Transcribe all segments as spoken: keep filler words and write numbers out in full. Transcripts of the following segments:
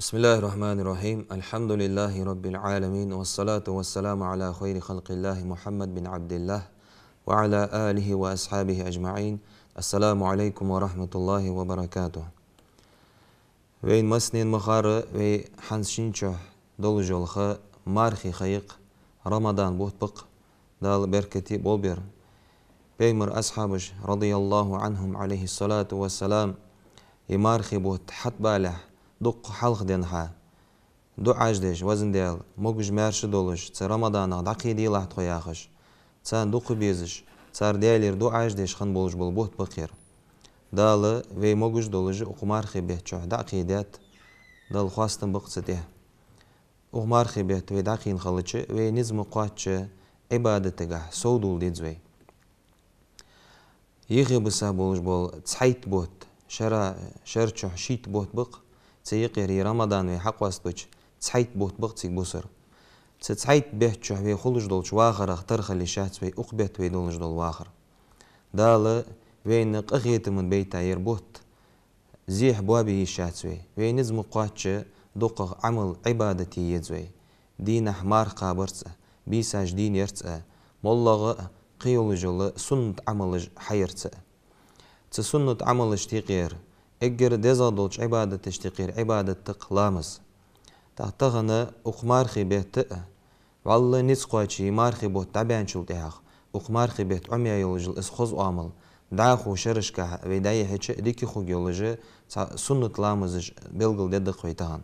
بسم الله الرحمن الرحيم. الحمد لله رب العالمين، والصلاة والسلام على خير خلق الله محمد بن عبد الله وعلى آله وأصحابه أجمعين. السلام عليكم ورحمة الله وبركاته. Вайна массанена ма харра, вай хӀанз шийна чу долаш йола ха мархий ха я-кх, Рамадан бутт ба-кх, Дала беркате болба ер. Пайхамара асхьабаша, رضي الله عنهم، عليه الصلاة والسلام, из мархий бутт хьатӀабалехь дукха хьалха денз дуӀаш деш, Везан Даьла, могаш-маьрша долаш, цу Рамаданах дӀакхийделахь тхо яхаш, царна дукха безаш, цар Даьлагара дуӀаш деш хинна болаш бола бутт ба-кх ер. Дала вай могаш долаш укх мархий бетта чу дӀакхийдад, Далла хоастам ба-кх цу тӀа. Укх мархий бетта вай дӀакхийна хилча, вай низ ма кхоачча Ӏибадатагахь совдоаладергда вай. Юхебиса болаш бола цхьайтта бутт, шера, шера чу шийтта бутт ба-кх, цу юкъера из Рамадан вай хьакъоастабича, цхьайтта бутт ба-кх цига бусар. Цу цхьайтта бетта чу вай хулаш долча вахарах тара хила йиш яц вай укх бетта вай долаш дола вахар. Дала вайна къахетама бейта ер бутт зехьа боабе йиш яц вай. Вай низ ма кхоачча дукхагӀа Ӏамал, Ӏибадат е еза вай. Дийнахьа марха кхабарца, бийсаш дийна ярца, моллагӀа а кхыйолаш йола суннат Ӏамалаш хьаярца. Цу суннат Ӏамалашта юкъера, эггара дезагӀа долча Ӏибадаташта юкъера Ӏибадат да-кх ламаз. ТӀаккха тахан укх мархий бетта а, валлахӀи, низ кхоачча из мархий бутт дӀабаьнначул тӀехьагӀа, укх мархий бетта Ӏомаяь йолаш йола из хоза оамал, дӀахо шерашкахьа вай дӀаяхьача дика хургйолаш цхьа суннат ламазаш белгалдергда-кх вай тахан.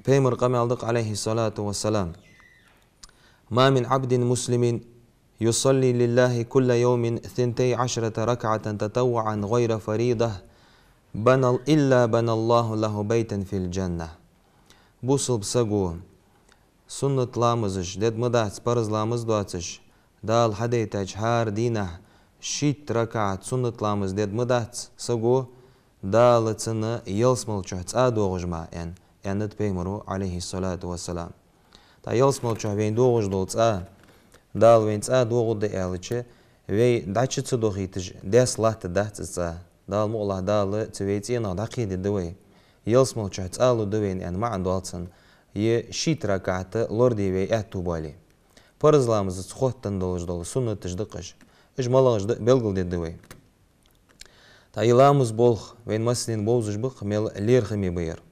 Пайхамара къамаьл да-кх, عليه الصلاة والسلام: ما من عبد مسلم يصلي لله كل يوم ثنتي عشرة ركعة تطوعا غير فريضة بنى، إلا بنى الله له بيتا في الجنة. Бусалба саго суннат ламазаш дергда ма дац, парз ламаз доацаш, Дала хьадайтача хӀара дийнахьа шийтта ракаӀат суннат ламаз дергда ма дац саго, Дала цунна ялсмала чу цӀа доагӀаш ма, аьнна, аьннад Пайхамара, عليه الصلاة والسلام. ТӀаккха ялсмала чу вайна доагӀаш дола цӀа, Дала вайна цӀа доагӀаргда аьлча, вай дӀачу ца дохийташ дес латтаргдац из цӀа. Дала мукъалахь, Дала цу вай цӀенах дӀакхийдергда вай. Ялсмала чу цӀа лургда вайна аьнна маӀан доал цун, е шийтта ракаӀат лораде вай аьттув боале. Парз ламазаца хоттаденна долаш дола суннаташ да-кх уж. Уж малагӀаш да белгалдергда вай. ТӀаккха из ламаза болх вайна массанена бовзаш ба-кх, мел лерхӀаме ба ер.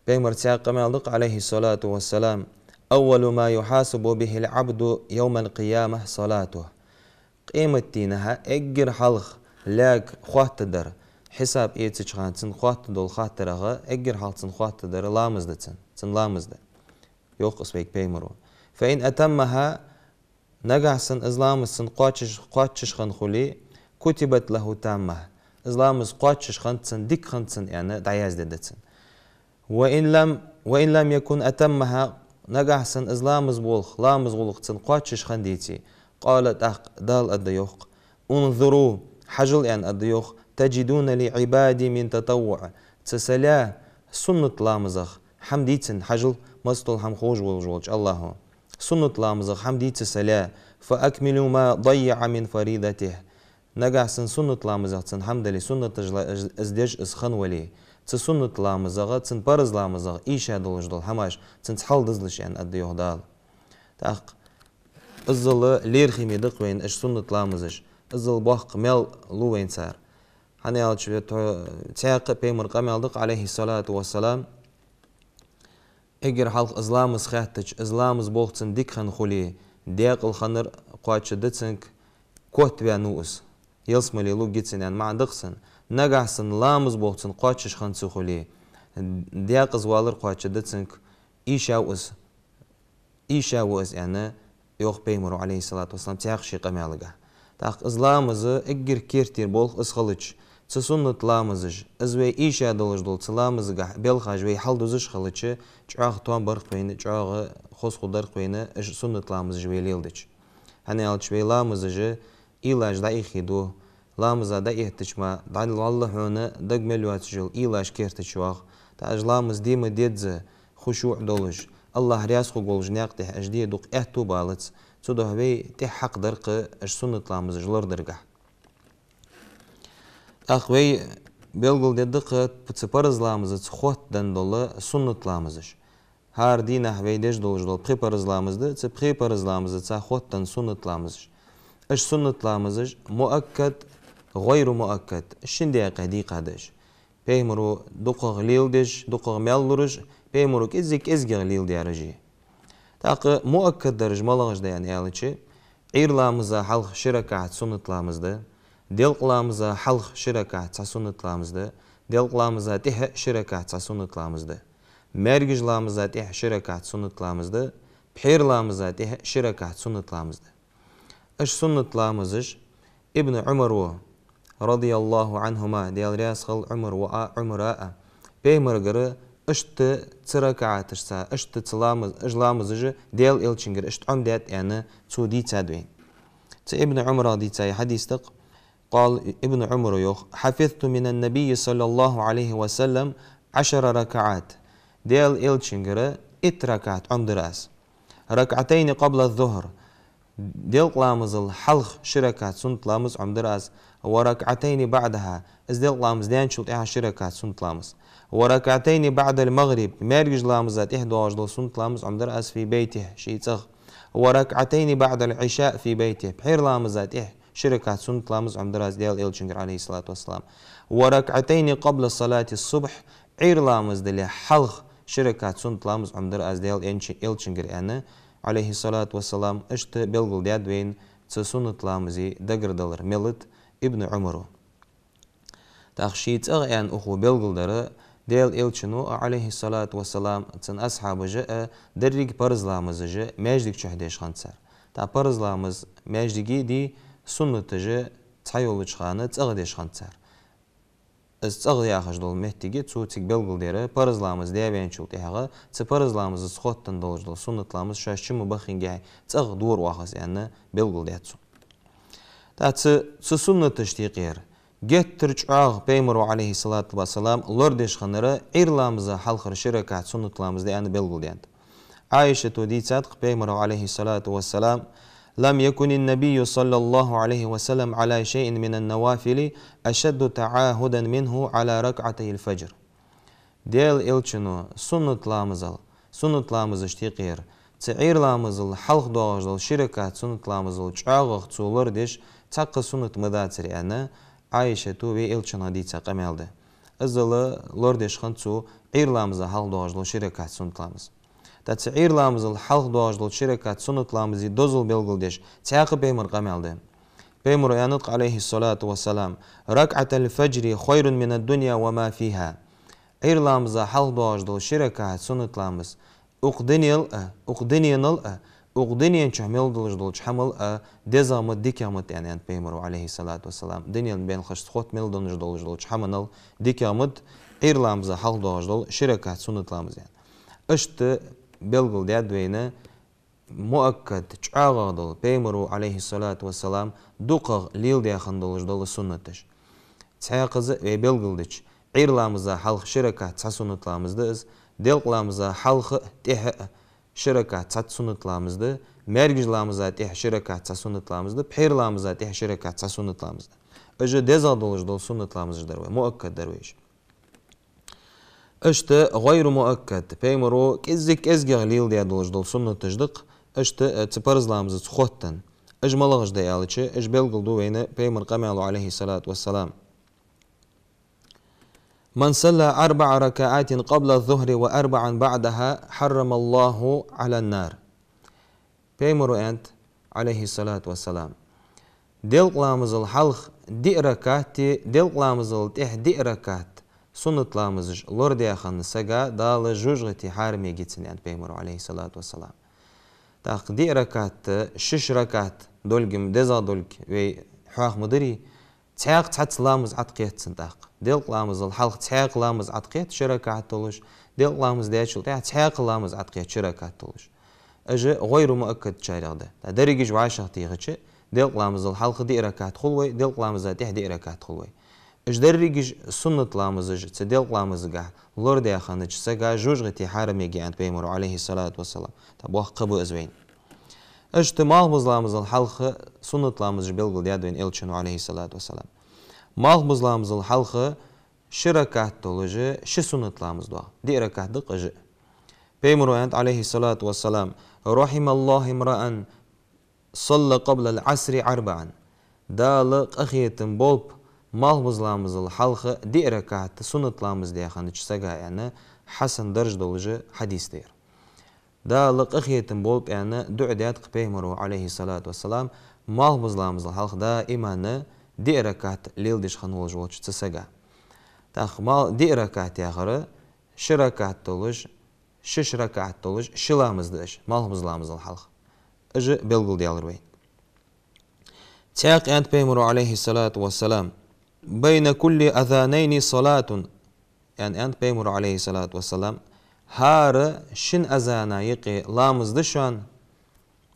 Пайхамара цхьаькха къамаьл да-кх, عليه الصلاة والسلام: أول ما يحاسب به العبد يوم القيامة صلاته. Къематдийнахьа эггара хьалха лаьга хоаттаргдар, хьисап эцача хана цунна хоаттаргдола хаттарах эггара хьалха цунна хоаттаргдар ламаз да цун, цун ламаз да, йоах-кх вайга Пайхамара. فإن أتمها, нагахьа санна из ламаз цун кхоачаш, кхоачаш хинна хуле, كتبت له تامة. Из ламаз кхоачаш хиннад цун, дика хиннад цун аьнна, дӀаяздергда цун. وإن لم، وإن لم يكن أتمها, нагахьа санна из ламаза болх, ламаза гӀулакх цун кхоачаш хинна деце, قال, тӀаккха Дала аргда йоах-кх: انظروا, хьажал аьнна аргда йоах, تجدون لعبادي من تطوع. Цу са лаьа суннат ламазах хӀама дий цун, хьажал, мостол хӀама ховш волаш волча АллахӀа. Суннат ламазах хӀама дий цу са лаьа, فأكملوا ما ضيع من فريضته. Нагахьа санна суннат ламазах цун хӀама дале, суннаташ ла-, из деш из хинна вале, цу суннат ламазах, цун парз ламазах эша долаш дола хӀамаш цунца хьалдизалаш аьнна аргда йоах Дала. ТӀаккха иззал лерхӀаме да-кх вайна уж суннат ламазаш, иззал боккха маьл лу вайна цар. ХӀана аьлча, ве тхо цхьаькха а Пайхамара къамаьл да-кх, عليه الصلاة والسلام: эггара хьалха из ламаз хаьттача, из ламаза болх цун дика хинна хуле, даькъала хиннар кхоачаргда цунга, котваьнна ва из, ялсмале лургья цунна аьнна маӀан да-кх цун. Нагахьа санна ламаза болх цун кхоачаш хинна ца хуле, даькъаза валар кхоачаргда цунга, эша ва из, эша ва из аьнна, йоах Пайхамара, عليه الصلاة والسلام, цхьаькха ший къамаьлагахь. ТӀаккха из ламаз эггара керттера болх из хилча, цу суннат ламазаш, из вай эша долаш дола цу ламазагахь белхаш вай хьалдузаш хилча, чӀоагӀа тоам бар-кх вайна, чӀоагӀа хоза хургдар-кх вайна уж суннат ламазаш вай леладича. ХӀана аьлча вай ламазаш уйлаш дӀаиххе ду, ламаза дӀаэттача ма, дӀа валла хьона дага мел йоацаш йола уйлаш керта чу йоагӀа. ТӀаккха уж ламаз де ма дезза, хушуӀ долаш, АллахӀ раьза хургволаш наькъа тӀа уж де дукха аьттув балац, цудухьа вай тӀехьа хьакъ дар-кх уж суннат ламазаш лорадаргахь. ТӀаккха вай белгалдергда-кх цу парз ламазаца хоттаденна дола суннат ламазаш. ХӀара дийнахьа вай деш долаш дола пхи парз ламаз да, цу пхи парз ламазаца хоттаденна суннат ламазаш. Уж суннат ламазаш муаккад, гӀайру муаккад, шин даькъе дийкъа да уж. Пайхамаро дукхагӀа леладеш, дукхагӀа маьл луш, пайхамаро кӀеззига кӀезигагӀа леладаьр уж. ТӀаккха муаккад дараш малагӀаш да аьнна аьлча, Ӏуйра ламаза хьалха ши ракаӀат суннат ламаз да, делкъа ламаза хьалха ши ракаӀат цхьа суннат ламаз да, делкъа ламаза тӀехьа ши ракаӀат цхьа суннат ламаз да, маьркӀажа ламаза тӀехьа ши ракаӀат суннат ламаз да, пхьера ламаза тӀехьа ши ракаӀат суннат ламаз да. Уж суннат ламазаш Ибн Ӏумара, радияллаху Ӏанхума, Даьла раьза хилва Ӏумара, Ӏумара а, пайхамарагара иштта цу ракаӀаташца, иштта цу ламаз-, уж ламазаш Даьла Элчангара иштта Ӏомадаьд аьнна, цо дийцад вайна. Цу Ибн Ӏумарах дийца я хьадис да-кх, къала Ибн Ӏумара йоах: «حفظت من النبي صلى الله عليه وسلم عشر ركعات». Даьла Элчангара итт ракаӀат Ӏомадир аз. «ركعتين قبل الظهر». Делкъа ламазал хьалха ши ракаӀат суннат ламаз Ӏомадир аз. «وركعتين بعدها». Из делкъа ламаз даьнначул тӀехьа ши ракаӀат суннат ламаз. «وركعتين بعد المغرب». МаьркӀажа ламаза тӀехьа доагӀаш дола суннат ламаз Ӏомадир аз «في بيته», ший цӀагӀа. «وركعتين بعد العشاء في بيته». Пхьера ламаза тӀехьа ши ракаӀат суннат ламаз Ӏомадир аз Даьла Элчангара, Ӏалайхи ссалату вассалам. «وركعتين قبل صلاة الصبح». Ӏуйра ламаз дале хьалха ши ракаӀат суннат ламаз Ӏомадир аз Даьла Элча-, Элчангара аьнна, Ӏалайхи ссалату вассалам, иштта белгалдаьд вайна цу суннат ламазий дагардалар мел да Ибн Ӏумара. ТӀаккха ший цӀагӀа аьнна укхо белгалдир, Даьла Элчано а, Ӏалайхи ссалату вассалам, цун асхьабаша а деррига парз ламазаш маьждига чу деш хиннад цар. ТӀаккха парз ламаз маьждиге дий, суннаташ цхьайолча хана цӀагӀа деш хиннад цар. Из цӀагӀа яхаш дола моттиг цо цига белгалдир, парз ламаз даь ваьнначул тӀехьагӀа, цу парз ламазаца хоттаденна долаш дола суннат ламаз шоаш чу ма баххингехь цӀагӀа дора оаха из аьнна, белгалдаьд цо. ТӀаккха цу, цу суннаташта юкъера геттара чӀоагӀа пайхамаро, Ӏалайхи ссалату вассалам, лорадеш хиннар Ӏуйра ламаза хьалхара ши ракаӀат суннат ламаз да аьнна белгалдаьд. Ӏайшата дийцад-кх пайхамаро, Ӏалайхи ссалату вассалам: «لم يكن النبي صلى الله عليه وسلم على شيء من النوافل أشد تعاهدا منه على ركعتي الفجر». Даьла Элчано суннат ламазал, суннат ламазашта юкъера, цу Ӏуйра ламазал хьалха доагӀаш дола ши ракаӀат суннат ламазал чӀоагӀагӀа цо лорадеш цхьаккха суннат ма дацар аьнна, Ӏайшата вай Элчанах дийца къамаьл да. Иззал лорадеш хиннад цо Ӏуйра ламаза хьалха доагӀаш дола ши ракаӀат суннат ламаз. ТӀаккха цу Ӏуйра ламазал хьалха доагӀаш дола ши ракаӀат суннат ламазий дозал белгалдеш цхьаькха пайхамара къамаьл да. Пайхамаро аьннад-кх, Ӏалайхи ссалату вассалам: «ركعتا الفجر خير من الدنيا وما فيها». Ӏуйра ламаза хьалха доагӀаш дола ши ракаӀат суннат ламаз укх дунел а, укх дуненал а, укх дунен чу мел долаш долча хӀамал а дезагӀа ма да, дикагӀа ма да аьнна, аьннад пайхамаро, Ӏалайхи ссалату вассалам. Дунен бенлхашца хотта мел долаш долаш долча хӀаманал дикагӀа ма да Ӏуйра ламаза хьалха доагӀаш дола ши ракаӀат суннат ламаз аьнна. Иштта белгалдаьд вайна муаккад, чӀоагӀагӀа дола, пайхамаро, Ӏалайхи ссалату вассалам, дукхагӀа леладаь хинна долаш дола суннаташ. Цхьаькхаза вай белгалдича, Ӏуйра ламаза хьалха ши ракаӀат цхьа суннат ламаз да из, делкъа ламаза хьалха а, тӀехьа а ши ракаӀат цхьа суннат ламаз да, маьркӀажа ламаза тӀехьа ши ракаӀат цхьа суннат ламаз да, пхьера ламаза тӀехьа ши ракаӀат цхьа суннат ламаз да. Уж дезагӀа долаш дола суннат ламазаш дар вай, муаккад дар вай уж. Иштта гӀайру муаккад, пайхамаро кӀеззига-кӀезигагӀа леладаь долаш дола суннаташ да-кх, иштта, э, цу парз ламазаца хоттаденна. Уж малагӀаш да аьлча, уж белгалду вайна пайхамара къамаьло, Ӏалайхи ссалату вассалам: «من صلى أربع ركعات قبل الظهر وأربعا بعدها حرمه الله على النار». Пайхамаро аьннад, Ӏалайхи ссалату вассалам: «Делкъа ламазал хьалха диъ ракаӀат, делкъа ламазал тӀехьа диъ ракаӀат суннат ламазаш лорадаь хинна сага Дала жожагӀатеи хьараме гицан», аьннад пайхамаро, Ӏалайхи ссалату вассалам. ТӀаккха диъ ракаӀат, шиш ракаӀат долга-м, дезагӀа долга вай хьоаха ма дарий, цхьаькха цхьацца ламаз Ӏоткхет цунна тӀаккха. Делкъа ламазал хьалха цхьаькха ламаз Ӏоткхет ши ракаӀат долаш, делкъа ламаз даьчул тӀехьа цхьаькха ламаз Ӏоткхет ши ракаӀат долаш. Уж гӀайру муаккадчарех да. ТӀаккха дерригаш вӀашагӀтехача, делкъа ламазал хьалха диъ ракаӀат хул вай, делкъа ламаза тӀехьа диъ ракаӀат хул вай. Уж дерригаш суннат ламазаш цу делкъа ламазагахьа лорадаь хиннача сага жожагӀатеи хьараме ги аьннад пайхамаро, Ӏалайхи ссалату вассалам. ТӀаккха боккха кхаъ ба из вайна. Иштта малхбуза ламазал хьалха суннат ламазаш белгалдаьд вайна Элчано, Ӏалайхи ссалату вассалам. Малхбуза ламазал хьалха ши ракаӀат долаш ши суннат ламаз доагӀа. Диъ ракаӀат да-кх уж. Пайхамара аьннад, Ӏалайхи ссалату вассалам: «رحم الله امرأ صلى قبل العصر أربعا». Дала къахетам болба малхбуза ламазал хьалха диъ ракаӀат суннат ламаз даь хиннача сага, аьнна, хьасан дарж долаш хьадис да ер. Дала къахетам болба аьнна дуӀа даьд-кх Пайхамара, Ӏалайхи ссалату вассалам, малхбуза ламазал хьалха даиман диъ ракаӀат леладеш хинна волаш волча цу сага. ТӀаккха мал-, диъ ракаӀат яхар ши ракаӀат долаш, шиш ракаӀат долаш ши ламаз да уж, малхбуза ламазал хьалха. Уж белгалдаьлар вайна. Цхьаькха аьннад Пайхамара, Ӏалайхи ссалату вассалам: «بين كل أذانين صلاة», аьнна, аьннад Пайхамара, Ӏалайхи ссалату вассалам, хӀара шин азана юкъе ламаз да шоана.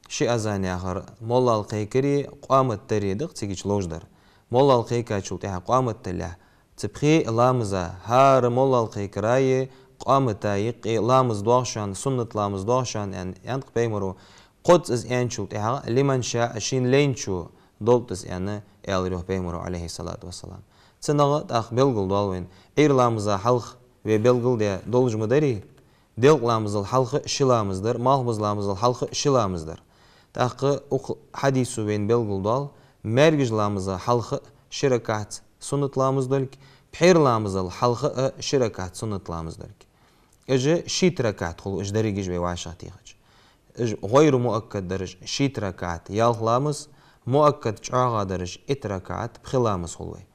Ши азан яхар моллал кхайкари къамат дари да-кх, цига чу ловш дар. Моллал кхайкачул тӀехьагӀа къамат далехь, цу пхе ламаза, хӀара моллал кхайкараи къамата юкъе ламаз доагӀа шоана, суннат ламаз доагӀа шоана, аьнна, аьннад-кх Пайхамара. Кхозза из аьнначул тӀехьагӀа: «لمن شاء», шийна лайначо долда из, аьнна, аьлар йоах Пайхамара, Ӏалайхи ссалату вассалам. Цунах тӀаккха белгалдоал вайна, Ӏуйра ламаза хьалха вай белгалдаь долаш ма дарий, делкъа ламазал хьалха ши ламаз дар, малхбуза ламазал хьалха ши ламаз дар. ТӀаккха укх хьадисо вайна белгалдоал, маьркӀажа ламаза хьалха ши ракаӀат суннат ламаз долга, пхьера ламазал хьалха а ши ракаӀат суннат ламаз долга. Уж шийтта ракаӀат хул, уж дерригаш вай вӀашагӀтехача. Уж гӀайру муаккад дараш шийтта ракаӀат ялх ламаз, муаккад чӀоагӀа дараш итт ракаӀат пхи ламаз хул вай.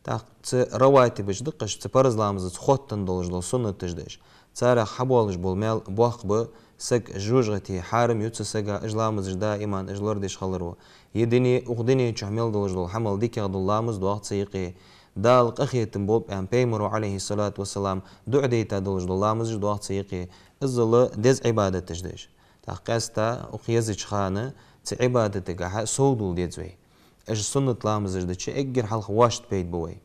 ТӀаккха цу раватибаш да-кх уж, цу парз ламазаца хоттаденна долаш дола суннаташ да уж. Царех хьабоалаш бола маьл боккха ба, саг жожагӀате хьарам ю цу сага уж ламазаш даиман уж лорадеш хиларо. Е дуне, укх дунен чу мел долаш дола хӀамал дикагӀа дола ламаз доагӀа цу юкъе. Дала къахетам болба аьнна Пайхамара, Ӏалайхи ссалату вассалам, дуӀа дайта долаш дола ламазаш доагӀа цу юкъе. Иззал деза Ӏибадаташ да уж. ТӀаккха къаьстта укх езача хана цу Ӏибадатагахьа совдола деза вай. Уж суннат ламазаш дича эггара хьалха вӀашта пайда ба вай.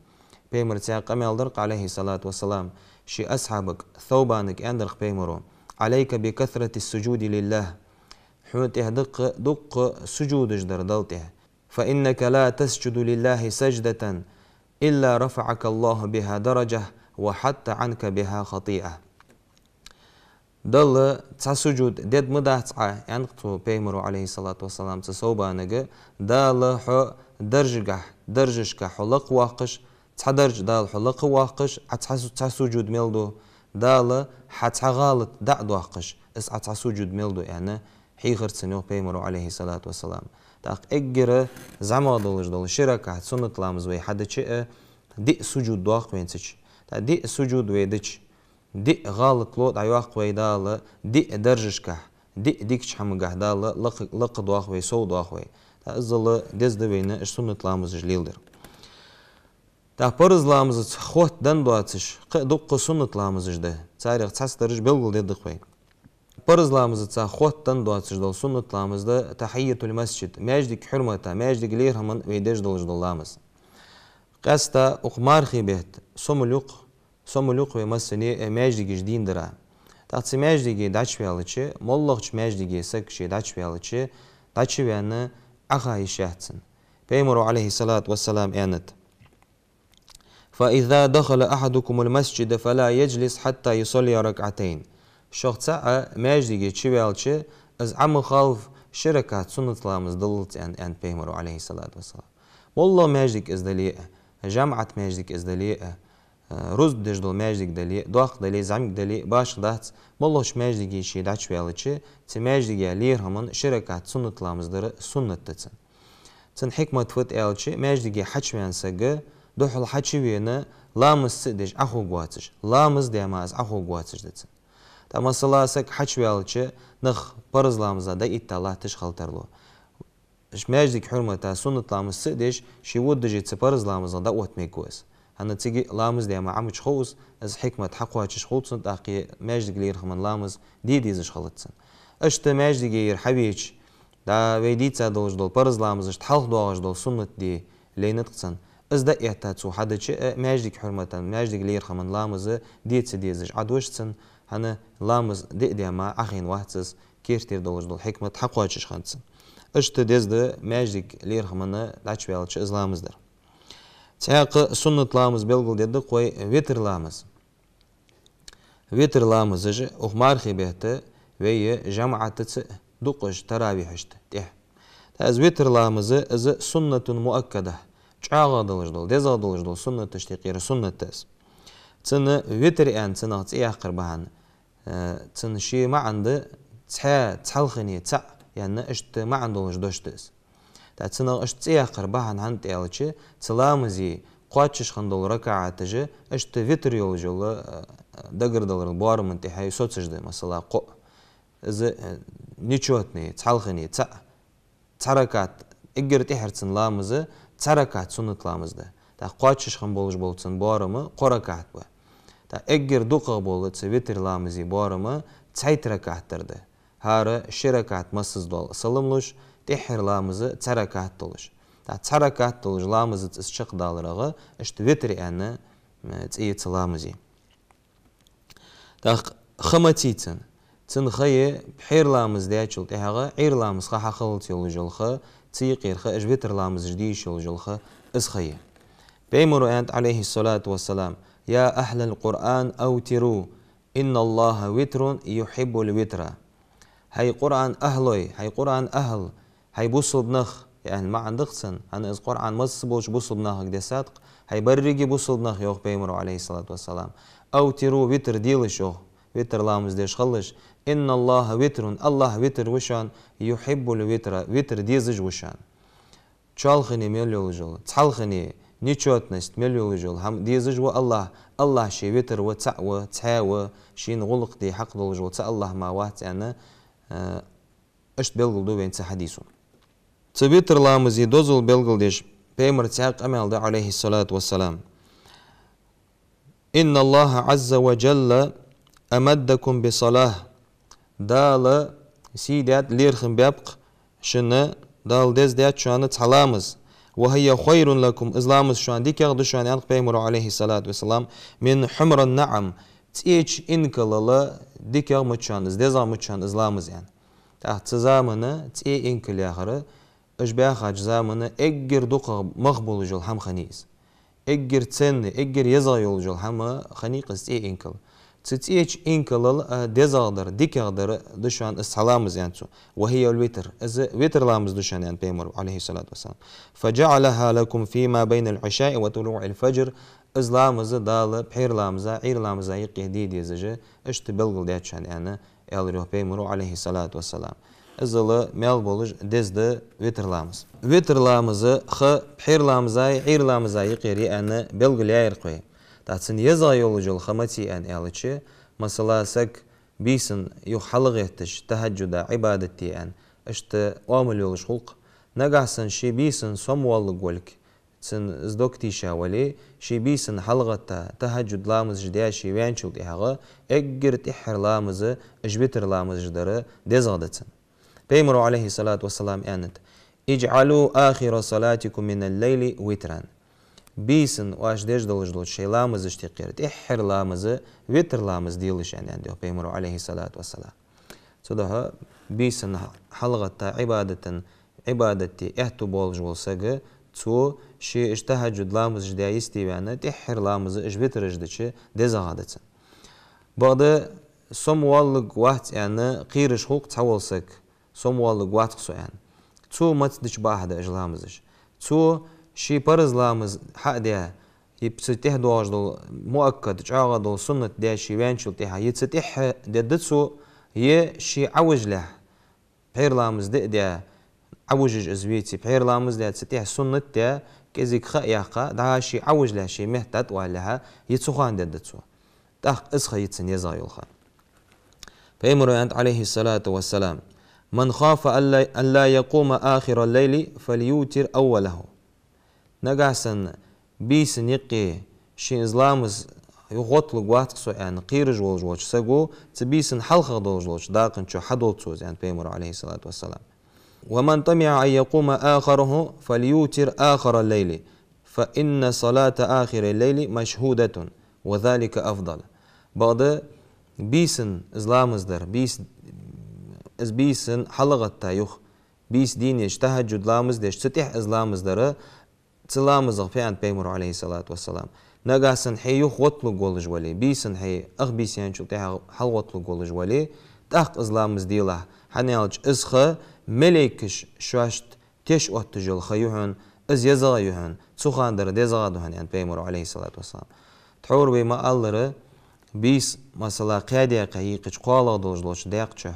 Пайхамара цхьаькха къамаьл дар-кх, Ӏалайхи ссалату вассалам, ший асхьабага Саубанага аьннадар-кх Пайхамара: «عليك بكثرة السجود لله». Хьона тӀехьа дукха, дукха сужудаш дар Далла тӀехьа. «فإنك لا تسجد لله سجدة إلا رفعك الله بها درجة وحط عنك بها خطيئة». Далла цхьа сужуд дергдац Ӏа, аьннад-кх цо Пайхамара, Ӏалайхи ссалату вассалам, цу Саубанага, Дала хьо даржагахь, даржашка хьо лакхвоаккхаш, цхьа дарж Дала хьо лакхвоаккхаш, Ӏа цхьа су-, цхьа сужуд мел ду, Дала хьа цхьа гӀалат дӀа а доаккхаш, из Ӏа цхьа сужуд мел ду, аьнна, хьийхар цунна йоах Пайхамара, Ӏалайхи ссалату вассалам. ТӀаккха эггара зӀамагӀа долаш дола ши ракаӀат суннат ламаз вай хьадича а, диъ сужуд доаккх вайна цу чу. ТӀаккха диъ сужуд вай дича, диъ гӀалат ло дӀайоаккх вай Дала, диъ даржашкахь, диъ дикача хӀамагахь Дала лакха-, лакхадоах вай, совдоах вай. ТӀаккха иззал деза да вайна уж суннат ламазаш леладар. ТӀаккха парз ламазаца хоттаденна доацаш кхы а дукха суннат ламазаш да. Царех цхьадараш белгалдергда-кх вай. Парз ламазаца хоттаденна доацаш дола суннат ламаз да тахьийятуль масджид, маьждига хьурмата, маьждига лерхӀамна вай деш долаш дола ламаз. Къаьстта укх мархий бетта сомал ю-кх, сомал ю-кх вай массане а маьждигаш дийна дара. ТӀаккха цу маьждиге дӀачуваьлча, моллагӀча маьждиге саг ше дӀачуваьлча, дӀачуваьнна Ӏоха йиш яц цунна. Пайхамара, Ӏалайхи ссалату вассалам, аьннад: «فإذا دخل أحدكم المسجد فلا يجلس حتى يصلي ركعتين». Шух цаӀ маьждиге чуваьлча, из Ӏо ма халва ши ракаӀат суннат ламаз диллалца, аьннад, аьннад Пайхамара, Ӏалайхи ссалату вассалам. МоллагӀа маьждиг из дале а, жамаӀат маьждиг из дале а, рузба деш дола маьждиг дале а, доккха дале а, зӀамига дале а, башха дац, моллагӀча маьждиге ше дӀачуваьлча, цу маьждига лерхӀамна ши ракаӀат суннат ламаз дар суннат да цунна. Цун хьикмат фуд аьлча, маьждиге хьачуваьнна саг духхьал хьачувена, ламаз ца деш Ӏохувргвоацаш, ламаз даь мара из Ӏохувргвоацаш да цунна. ТӀаккха, масала, саг хьачуваьлча, нах парз ламаза дӀаэтта латташ хила тарлу. Уж маьждига хьурмата суннат ламаз ца деш, ше водаш цу парз ламазах дӀаотта мегаргва из. ХӀана, цига ламаз даь мара Ӏомача хов из, из хьикмат хьакхоачаш хул цунна, тӀаккха маьждига лерхӀамна ламаз де дезаш хилац цунна. Иштта маьждиге ер хьавеча, дӀа вай дийца долаш дола парз ламазашта хьалха доагӀаш дола суннат де лайнад-кх цунна. Из дӀаэтта цо хьадича а, маьждига хьурмата, маьждига лерхӀамна ламаз де ца дезаш Ӏодош цунна, хӀана, ламаз диъ даь мара Ӏохайна вац из, керттера долаш дола хьикмат хьакхоачаш хиннад цунна. Иштта деза да маьждига лерхӀамна дӀачуваьлча из ламаз дар. Цхьаькха суннат ламаз белгалдергда-кх вай витр ламаз. Витр ламазаш укх мархий бетта вай жамаӀатаца дукхача таравихьашта тӀехьа. ТӀаккха из витр ламаз, из суннатун муаккада, чӀоагӀа долаш дола, дезагӀа долаш дола суннаташта юкъера суннат да из. Цунна витр аьнна цунах цӀи яьккхар бахьан, э, цун ший маӀан да цхьа, цхьалхане, цаӀ, аьнна, иштта маӀан долаш дош да из. ТӀаккха цунах иштта цӀи яьккхар бахьан хӀана да аьлча, цу ламаза кхоачаш хинна дола ракаӀаташ иштта витр йолаш йола, э, дагардаларал боарама тӀехьа соцаш да, масала, кхоъ. Из, э, нечётный, цхьалхане, цаӀ, цхьа ракаӀат, эггара тӀехьара цун ламаз цхьа ракаӀат суннат ламаз да. ТӀаккха кхоачаш хинна болаш бола цун боарам кхо ракаӀат ба. ТӀаккха эггара дукхагӀа бола цу витр ламаза боарам цхьайтта ракаӀат дар да. ХӀара ши ракаӀат массаза дола салам луш, тӀехьара ламаз цхьа ракаӀат долаш. ТӀаккха цхьа ракаӀат долаш ламазаца из чакхдаларах иштта витр аьнна, м, цӀи я цу ламаза. ТӀаккха ха маца я цун? Цун ха я пхьера ламаз даьчул тӀехьагӀа Ӏуйра ламаза ха хьахиллалца йолаш йола ха, цу юкъера ха, уж витр ламазаш де йиш йолаш йола ха, из ха я. Пайхамара аьннад, Ӏалайхи ссалату вассалам: «يا أهل القرآن أوتروا، إن الله وتر يحب الوتر». ХӀай Къуръан ахӀлой, хӀай Къуръан ахӀл, хӀай бусалба нах, яӀни маӀан да-кх цун, хӀана из Къуръан массаболча бусалба нахага дессад-кх, хӀай беррига бусалба нах, йоах Пайхамара, Ӏалайхи ссалату вассалам. «أوتروا», витр делаш, йоах, витр ламаз деш хилалаш. «إن الله وتر», АллахӀ витр ва шоана, «يحب الوتر», витр дезаш ва шоана. Чоалхане мел йолаш йола, цхьалхане, нечётность мел йолаш йола хӀама дезаш ва АллахӀ. АллахӀ ше витр ва, цаӀ ва, цхьаь ва, шийна гӀулакх де хьакъ долаш вола цхьа АллахӀ мара вац аьнна, э, иштта белгалду вайна цу хьадисо. Цу витр ламаза дозал белгалдеш Пайхамара цхьаькха къамаьл да, Ӏалайхи ссалату вассалам: «إن الله عز وجل أمدكم بصلاة». Дала сий даьд, лерхӀам баьб-кх шоана, Дала деза даьд шоана цхьа ламаз. «وهي خير لكم», из ламаз шоана дикагӀа да шоана, аьннад Пайхамара, Ӏалайхи ссалату вассалам, «من حمر النعم», цӀеча инкалал дикагӀа ма да шоана из, дезагӀа ма да шоана из ламаз, аьнна. ТӀаккха цу заман цӀе инкал яхар, уж баьхача заман эггара дукхагӀа мах болаш йола хӀама хиннай из. Эггара ценный, эггара езагӀа йолаш йола хӀама хиннай-кх из цӀе инкал. Цу цӀеча инкалал, а, дезагӀа дар, дикагӀа дар да шоана из цхьа ламаз, аьннад цо. «وهي الوتر», из витр ламаз да шоана, аьннад Пайхамара, Ӏалайхи ссалату вассалам. «فجعلها لكم فيما بين العشاء وطلوع الفجر». Из ламаз Дала пхьера ламаза, Ӏуйра ламаза юкъе де дезаш, иштта белгалдаьд шоана, аьнна, аьлар, йоах, Пайхамара, Ӏалайхи ссалату вассалам. Иззал маьл болаш деза да витр ламаз. Витр ламаза ха пхьера ламазаи Ӏуйра ламазаи юкъера я аьнна белгалъяьяр-кх вай. ТӀаккха цун езагӀа йолаш йола ха маца я аьнна аьлча, масала, саг бийсан юха хьалгӀетташ, тахӀаджуда Ӏибадат де аьнна, иштта оамал йолаш хул-кх. Нагахьа санна ше бийсан сомавоалларгволга, цун из дог тийша вале, ше бийсан хьалгӀетта, тахӀаджуд ламазаш даь ше ваьнначул тӀехьагӀа, эггара тӀеххьара ламаз уж витр ламазаш дар дезагӀа да цун. Пайхамара, Ӏалайхи ссалату вассалам, аьннад: «اجعلوا آخر صلاتكم من الليل وترا». Бийсан оаш деш долаш долча шоай ламазашта юкъера тӀеххьара ламаз витр ламаз делаш, аьннад, йоах, Пайхамара, Ӏалайхи ссалату вассалам. Цудухьа бийсан хьалгӀетта Ӏибадатан, Ӏибадат де аьттув болаш вола саг, цо ше уж тахӀаджуд ламазаш даь йисте ваьнна, тӀеххьара ламаз уж витраш дича дезагӀа да цун. Бакъда сомавоалларгвац аьнна кхераш хул-кх цхьавола саг, сомавоалларгвац-кх со аьнна. Цо маца дича бакъахьа да уж ламазаш? Цо ший парз ламаз хьа а даь, е цу тӀехьа доагӀаш дола муаккад, чӀоагӀа дола суннат даь ше ваьнначул тӀехьа, е цу тӀехьа дергда цо, е ше Ӏовижалехь, пхьера ламаз де а даь, Ӏовижаш из веце, пхьера ламаз даь, цу тӀехьа суннат даь, кӀезига ха а яьккха, дӀахо ше Ӏовижалехь, ший метта дӀатӀавалалехьа, е цу хана дергда цо. ТӀаккха из ха я цун езагӀа йола ха. Пайхамара аьннад, Ӏалайхи ссалату вассалам: «من خاف ألا، ألا يقوم آخر الليل فليوتر أوله». Нагахьа санна бийсан юкъе шийна из ламаз юха гӀотталургвац-кх со аьнна кхераш волаш волча саго, цу бийсан хьалхагӀа долаш долча дакъа чу хьадолда цо из, аьннад Пайхамара, Ӏалайхи ссалату вассалам. «ومن طمع أن يقوم آخره فليوتر آخر الليل، فإن صلاة آخر الليل مشهودة، وذلك أفضل». Бакъда бийсан из ламаз дар, бийс-, из бийсан хьалгӀетта юха, бийса дийнахьа тахӀаджуд ламаз деш, цу тӀехьа из ламаз дар Цу ламазах фу аьннад Пайхамаро, Ӏалайхи ссалату вассалам: «Нагахьа санна хьо юха гӀотталургволаш вале, бийсанна хьо ах бийса яьнначул тӀехьагӀа хьалгӀотталургволаш вале, тӀаккха из ламаз делахь, хӀана аьлча из ха малейкаш шоашта теш отташ йола ха я хьона, из езагӀа я хьона, цу хана дар дезагӀа да хьона», — аьннад Пайхамаро, Ӏалайхи ссалату вассалам. Тхьовра вай ма аллара, бийса, масала, кхаь даькъе йийкъача кхоалагӀа долаш долча даькъа чу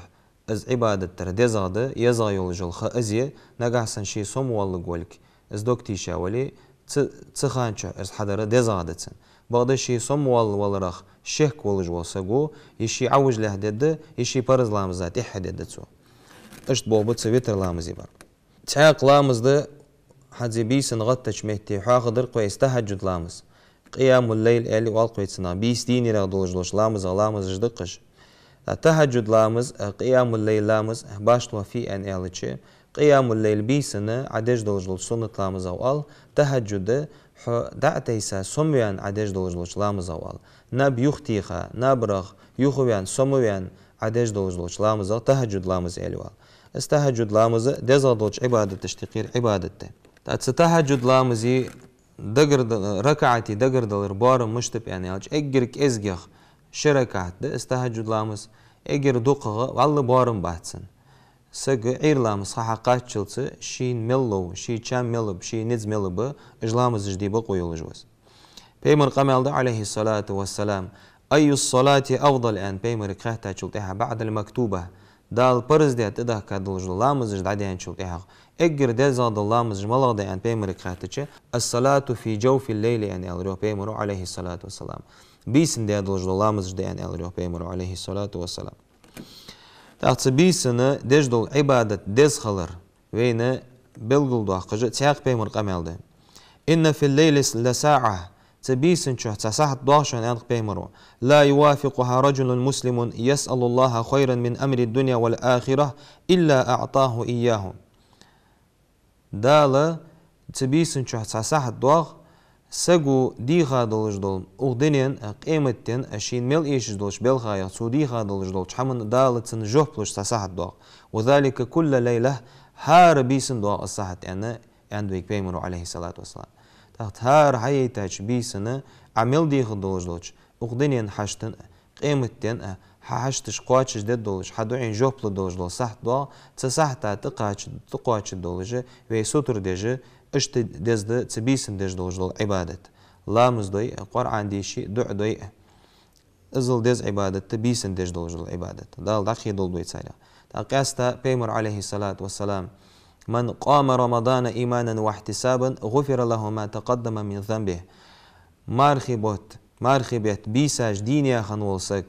из Ӏибадат дар дезагӀа да, езагӀа йолаш йола ха из я, нагахьа санна ше сомавоалларгволга, из дог тийша вале, цу, цу хана чу из хьадар дезагӀа да цунна. Бакъда ше сомавоаллаваларах шек волаш вола саг ва, е ше Ӏовижалехь дергда, е ше параз ламаза тӀехьа дергда цо. Иштта болх ба цу витр ламаза бар. Цхьаькха ламаз да, хӀанз бийсанна гӀаттача метте хьоахадир-кх вай из тахӀаджуд ламаз. Къиямул-лайл аьле оал-кх вай цунах, бийса дийнахьех долаш долча ламазех ламазаш да-кх уж. ТахӀаджуд ламаз, къиямул-лайл ламаз башхало фуй аьнна аьлча, къиямул-лайл бийсанна Ӏа деш долаш долча суннат ламазех оал, тахӀаджуд хьо дӀа а тайса, сомаваьнна Ӏа деш долаш долча ламазех оал. Наб юхатеха, набарах юхаваьнна, сомаваьнна Ӏа деш долаш долча ламазех тахӀаджуд ламаз аьле оал. Из тахӀаджуд ламаз дезагӀа долча Ӏибадаташта юкъера Ӏибадат да. ТӀаккха цу тахӀаджуд ламаза дагардал-, ракаӀатий дагардалара боарам мишта ба аьнна аьлча, эггара кӀезигагӀа ши ракаӀат да из тахӀаджуд ламаз, эггара дукхагӀа валла боарам бац цун. Саг Ӏуйра ламаза ха хьакхаччалца шийна мел лов, ший чам мел ба, ший низ мел ба, уж ламазаш де бокъо йолаш ва из. Пайхамара къамаьл да, Ӏалайхи ссалату вассалам: «أي الصلاة أفضل؟» — аьнна, Пайхамарга хаьттачул тӀехьагӀа, «بعد المكتوبة». Дала параз даь тӀадахка долаш дола ламазаш дӀадаьнначул тӀехьагӀа эггара дезагӀа дола ламазаш малагӀа да аьнна Пайхамарга хаьттача, «الصلاة في جوف الليل» аьнна аьлар йоах Пайхамаро, Ӏалайхи ссалату вассалам. Бийсанна даь долаш дола ламазаш да аьнна аьлар йоах Пайхамаро, Ӏалайхи ссалату вассалам. ТӀаккха цу бийсанна деш дола Ӏибадат деза хилар вайна белгалдоаккхаш цхьаькха Пайхамара къамаьл да: «إن في الليل لساعة». Цу бийсан чу цхьа сахьат доагӀа шоана, аьннад-кх Пайхамаро: «لا يوافقها رجل مسلم يسأل الله خيرا من أمر الدنيا والآخرة إلا أعطاه إياه». Дала цу бийсан чу цхьа сахьат доагӀа, саго дийха долаш дола укх дунен а, къематден а шийна мел эшаш долча белхаех, цо дийха долаш долча хӀаман Дала цунна жоп луш цхьа сахьат доагӀа. «وذلك كل ليلة», хӀара бийсан доагӀа из сахьат, аьнна, аьннад вайга Пайхамаро, Ӏалайхи ссалату вассалам. ТӀаккха хӀара хьаяйтача бийсанна Ӏа мел дийха долаш долча укх дунен хьаштан а, къематден а хьа хьашташ кхоачашдергдолаш, хьа дуӀайна жоп лургдолаш дола сахьат доагӀа, цу сахьата тӀакхача-, тӀакхоачаргдолаш вай сутара деш, иштта деза да цу бийсан деш долаш дола Ӏибадат. Ламаз дой а, Къуръан дийши, дуӀа дой а. Иззал деза Ӏибадат да бийсан деш долаш дола Ӏибадат. Дала дӀакхийдолда вай царех. ТӀаккха къаьстта Пайхамара, Ӏалайхи ссалату вассалам: «من قام رمضان إيمانا واحتسابا غفر له ما تقدم من ذنبه». Мархий бутт, мархий бетта бийсаш дийна яь хинна вола саг,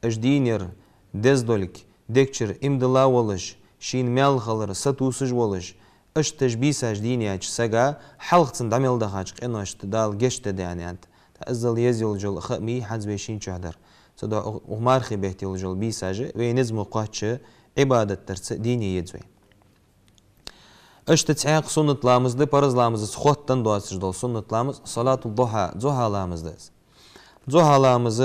уж дийнар деза долга, дег чура иман дилла волаш, шийна маьл хилар сатувсаш волаш, иштта уж бийсаш дийна яьча сага хьалха цунна дӀа мел дахача къиношта Дала гешт дергда аьнна аьннад. ТӀаккха иззал еза йолаш йола ха ма йий хӀанз вай шийна чу дар. Цудухьа укх, укх мархий бетта йолаш йола бийсаш вай низ ма кхоачча Ӏибадат дарца дийна е еза вай. Иштта цхьаькха суннат ламаз да параз ламазаца хоттаденна доацаш дола суннат ламаз, салатул-духьа, зухьа ламаз да из. Зухьа ламаз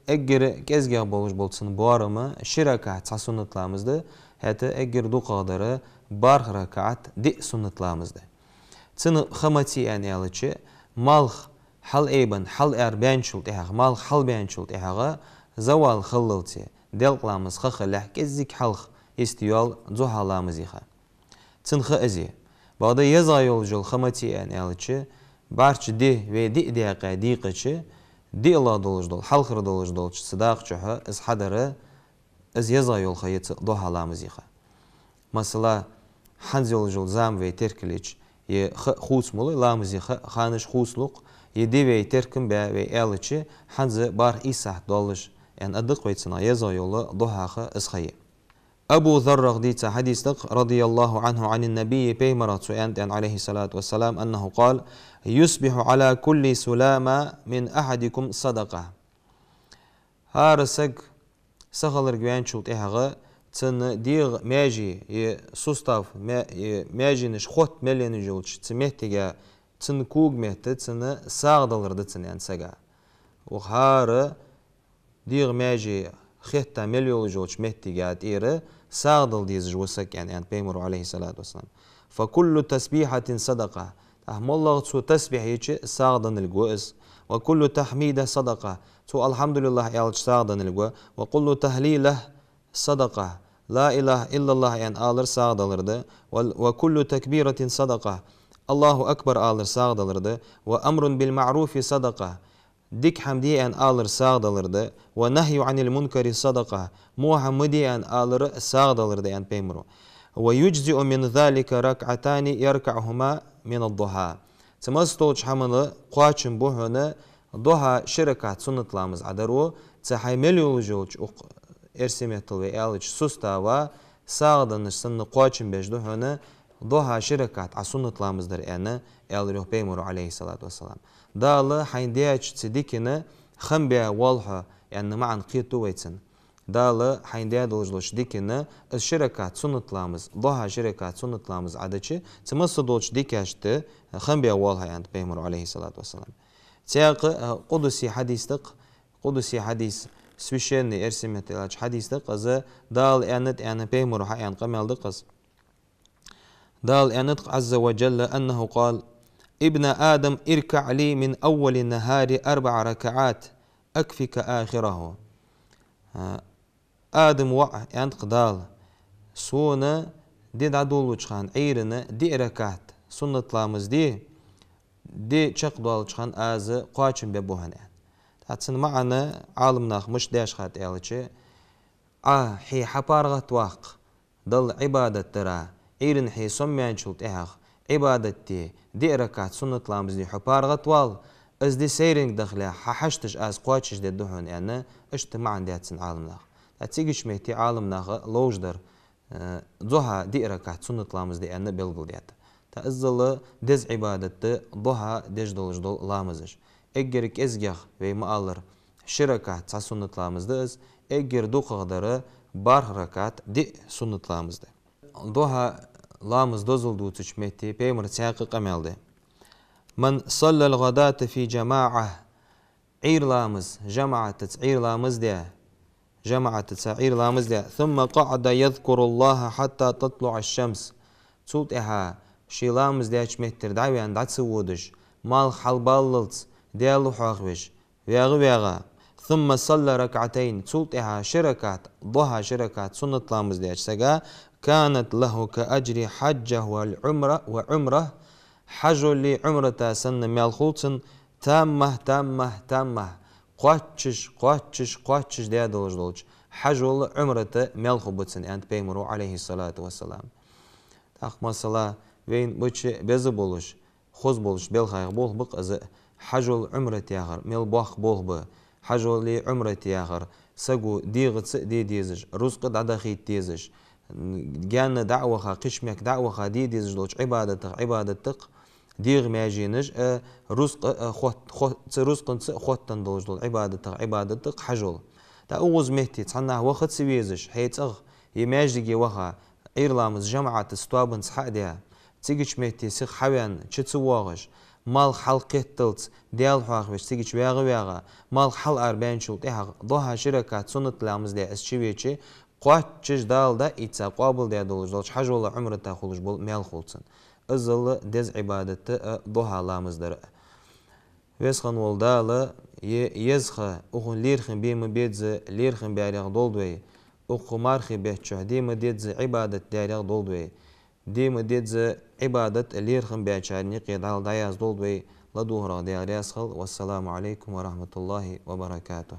эггара кӀезигагӀа болаш бола цун боарам ши ракаӀат цхьа суннат ламаз да, хӀаьта эггара дукхагӀдар барх ракаӀат диъ суннат ламаз да. Цун ха маца я аьнна аьлча, малх хьалаайбенна, хьалаарабаьнначул тӀехьагӀа, малх хьалбаьнначул тӀехьагӀа, завал хиллалца, делкъа ламаза ха хилалехь кӀезига хьалха йисте йоал зухьа ламаза ха. Цун ха из я. Бакъда езагӀа йолаш йола ха маца я аьнна аьлча, бӀарчча ди вай диъ даькъа дийкъача, диълагӀа долаш дола, хьалхара долаш долча цу дакъа чухь из хьадар, из езагӀа йола ха я цу духьа ламаза ха. Масала, хӀанз йолаш йола зама вай теркалйича, е ха хувца ма лой, ламаза ха, ханаш хувцалу-кх, е ди вай теркам баь вай аьлча, хӀанз барх ийс сахьат доаллаш, аьнна, аргда-кх вай цунах, езагӀа йола духьа ха из ха я. Абу Заррах дийца хьадис да-кх, رضي الله عنه عن النبي, Пайхамарах цо аьннад, Ӏалайхи ссалату вассалам, أنه قال: «يصبح على كل سلامى من أحدكم صدقة». ХӀара саг сахиларга ваьнначул тӀехьагӀа цун дегӀа маьже, е сустав, ма-, е маьженаш хотта мел енна йолча цу меттиге, цун кога метта, цун сагӀа далар да цунна, аьннад, сага. Укх хӀара дегӀа маьже хетта мел йолаш йолча меттиге тӀера сагӀа дала дезаш ва саг, аьнна, аьннад Пайхамаро, Ӏалайхи ссалату вассалам. «فكل تسبيحة صدقة». ТӀаккха моллагӀа цо тасбихь йича сагӀа денналга ва из. وكل تحميدة صدقة. Цо «الحمد لله» аьлча сагӀа денналга ва. وكل تهليلة صدقة. «لا إله إلا الله» аьнна алар сагӀа далар да. وال-، وكل تكبيرة صدقة. «الله أكبر» алар сагӀа далар да. وأمر بالمعروف صدقة. Дика хӀама де аьнна алар сагӀа далар да. «والنهي عن المنكر صدقة». Во хӀама ма де аьнна алар сагӀа далар да, аьннад Пайхамаро. «ويجزئ من ذلك ركعتان يركعهما من الضحى». Цу массадолча хӀаманна кхоачам ба хьона духьа ши ракаӀат суннат ламаз Ӏодаро, цу хьай мел йолаш йолча укх эрсий меттала вай аьлча сустава сагӀа деннаш санна кхоачам беш да хьона духьа ши ракаӀат Ӏа суннат ламаз дар, аьнна, аьлар йоах Пайхамаро, عليه الصلاة والسلام. Дала хьайна даьча цу дикана хам бе воал хьо, аьнна маӀан кхетаду вай цун. Дала хьайна даь долаш долча дикана из ши ракаӀат суннат ламаз, духьа ши ракаӀат суннат ламаз Ӏадича, цу массадолча дикашта хам бе воал хьо, аьннад Пайхамаро, عليه الصلاة والسلام. Цхьаькха, а, къудси хьадис да-кх, къудси хьадис, священный, эрсий меттала аьлча, хьадис да-кх, из Дала аьннад аьнна, Пайхамаро хьааьнна къамаьл да-кх из. Дала аьннад-кх, عز وجل, أنه قال: «ابن آدم، اركع لي من أول النهار أربع ركعات، أكفك آخره». А, Адама воӀ, аьннад-кх Дала, сона ди дӀадолалуча хана Ӏуйрийна диъ ракаӀат суннат ламаз де, ди чакхдоалача хана аз кхоачам бергба хьона, аьнна. ТӀаккха цун маӀан Ӏаламнаха мишта даьд аьлча, Ӏа хье хьапаргӀатваккха Далла Ӏибадат дара, Ӏуйрийна хье сомаваьнначул тӀехьагӀа Ӏибадат де, диъ ракаӀат суннат ламаз де хьо паргӀатвала, из ди сайранга дахалехь, хьа хьашташ аз кхоачашдергда хьона, аьнна, иштта маӀан даьд цун Ӏаламнаха. ТӀаккха цигача метте Ӏаламнаха ловш дар, э, духьа диъ ракаӀат суннат ламаз де аьнна белгалдаьд. ТӀаккха иззал деза Ӏибадат да духьа деш долаш дола ламазаш. Эггара кӀезигагӀа, вай ма аллара, ши ракаӀат цхьа суннат ламаз да из, эггара дукхагӀдар бархӀ ракаӀат диъ суннат ламаз да. Духьа ламаз дозал дувцача метте Пайхамара цхьаькха къамаьл да: «من صلى الغداة في جماعة». Ӏуйра ламаз жамаӀатаца Ӏуйра ламаз даь, жамаӀатаца Ӏуйра ламаз даь, «ثم قعد يذكر الله حتى تطلع الشمس». Цул тӀехьагӀа ший ламаз даьча меттера дӀаваьнна дӀа ца водаш, малх хьалбаллалца Даьла хьоахавеш, вагӀа-вагӀа. «ثم صلى ركعتين». Цул тӀехьагӀа ши ракаӀат, духьа ши ракаӀат суннат ламаз даьча сага, «كانت له كأجر حجة وعمرة، وعمرة». Хьажоли Ӏумрата санна маьл хул цунна, тамма, тамма, тамма. Кхоачаш, кхоачаш, кхоачаш даь долаш долча хьажола Ӏумрата маьл хургба цунна, аьннад Пайхамаро, عليه الصلاة والسلام. ТӀаккха, масала, вайна бача беза болаш, хоза болаш белхайх болх ба-кх из, хьажол Ӏумрат яхар мел боккха болх ба. Хьажоли Ӏумрат яхар саго дегӀаца а де дезаш, рузкъа дӀадахийта дезаш, гаьна дӀа а ваха, кхыча мехка дӀа а ваха де дезаш долча Ӏибадатех Ӏибадат да-кх, дегӀа маьженаш а, рузкъа а хот-, хот-, цу рузкъанца а хоттаденна долаш дола Ӏибадатех Ӏибадат да-кх хьажол. ТӀаккха укхаза метте цхьаннахьа ваха ца везаш, хьай цӀагӀа е маьждиге ваха, Ӏуйра ламаз жамаӀатаца тоабанца хьа а даь, цигача метте сиха хьаваьнна, чу ца воагӀаш, малх хьалкхетталца Даьла хьоахавеш, цигача вагӀа-вагӀа, малх хьалаарабаьнначул тӀехьагӀа духьа ши ракаӀат суннат ламаз даь из чувеча, кхоачаш Дала дӀаийца къоабалдаь долаш долча хьажола Ӏумрата хулаш бола маьл хул цунна. Иззал деза Ӏибадат да, а, духьа ламаз дар а. Веза хинна вола Дала е-, еза ха, укхун лерхӀам бе ма безза, лерхӀам баьрех долда вай. Укх мархий бетта чухь де ма дезза, Ӏибадат даьрех долда вай. Де ма дезза Ӏибадат лерхӀам баьчарна юкъе Дала дӀаяздолда вай. ЛадувгӀарах Даьла раьза хилва. والسلام عليكم ورحمة الله وبركاته.